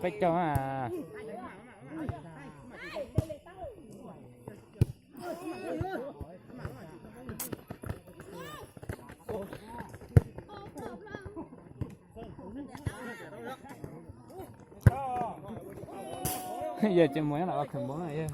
Peb caug. Yog tsis mus nyob lam ua khawm npoo na yog.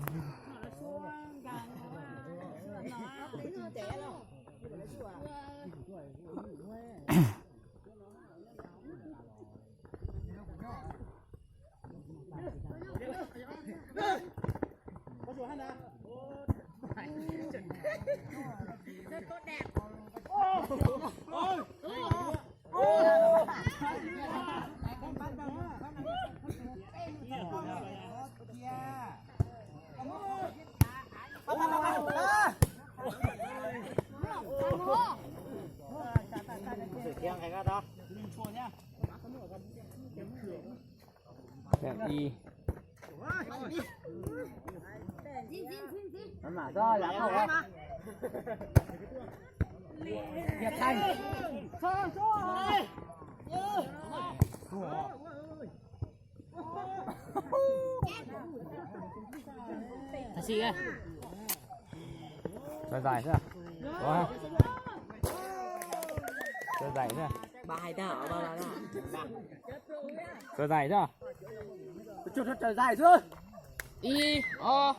Thov si. Cov zais xwb. Cov zais xwb. Cov zais xwb. Ib, ob.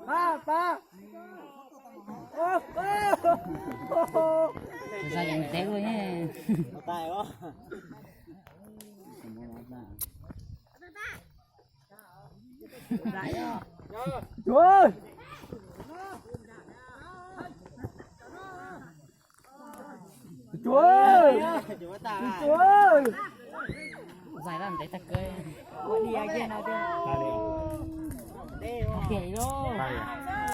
Pab, pab. Tus zais yeej ntev ua ne. Tus, tus, tus. Zais lawm ntev tag kawg. Ua diav kiag no tiag. Tiag li lauj.